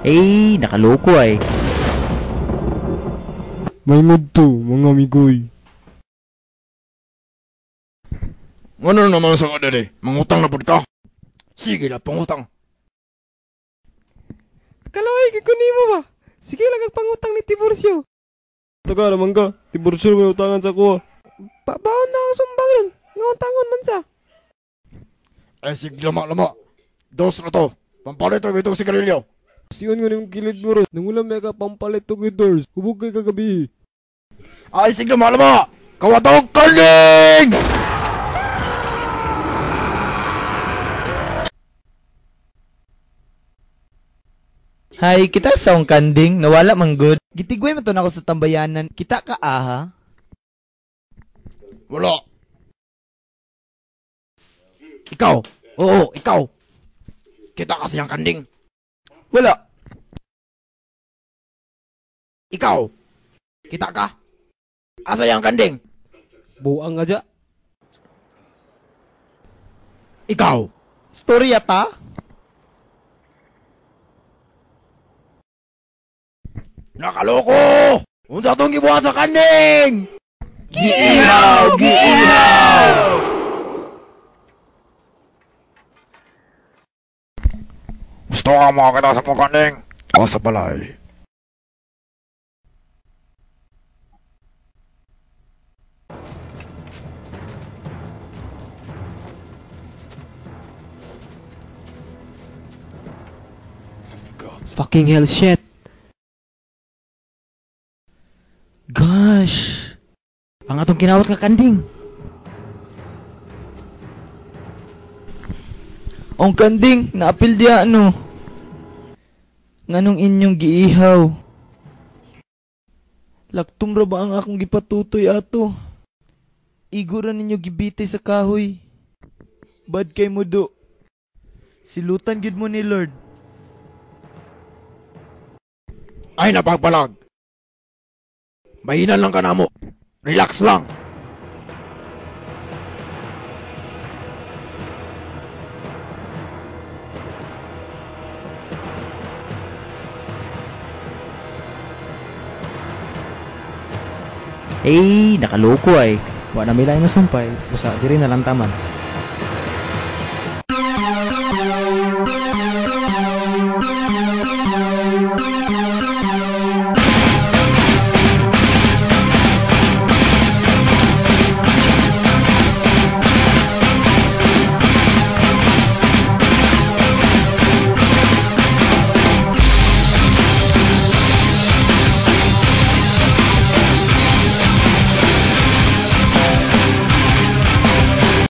Eh, nakaloko ay. May mudto, mga amigoy. Ano naman sa kadali? Mangutang na pud ka? Sige na, pangutang. Kaloy, gikunin mo ba? Sige lang ang pangutang ni Tiburcio. Taga naman ka, Tiburcio may utangan sa kuha. Baon na ang sumbang ron. Nga utangon man sa. Ay, sige, lama, lama. Dos na to. Pampalit og itong sigarilyo. Siyon nga niyong kilid mo ron. Nangulam may ka pampalit og doors. Hubog kay kagabi. Ay, sige, lama, lama. Kawatong kaling! Hay, kita sa akong kanding, nawala man good. Gitigway man to nako sa tambayanan. Kita ka aha. Wala. Ikaw. Oo, ikaw. Kita kasi ang kanding. Wala. Ikaw. Kita ka? Asa yang kanding? Buang aja. Ikaw. Storya ta? Nakaloko! Unsa tong gibuhat sa kanding? Giihaw! Giihaw! Gusto ka makakita sa mong kanding? O sa balay. Fucking hell shit. Gosh. Ang atong kinawat nga kanding. Ang kanding, naapil diya ano. Nganong inyong giihaw? Laktum ra ba ang akong gipatutoy ato? Igo ra ninyo gibitay sa kahoy. Bad kay mudo. Silutan gyud mo ni Lord. Ay, napagpalag. Mahinan lang ka na mo. Relax lang. Eh, nakaloko ay. Wa na may lain masumpay, busa diri na lang taman.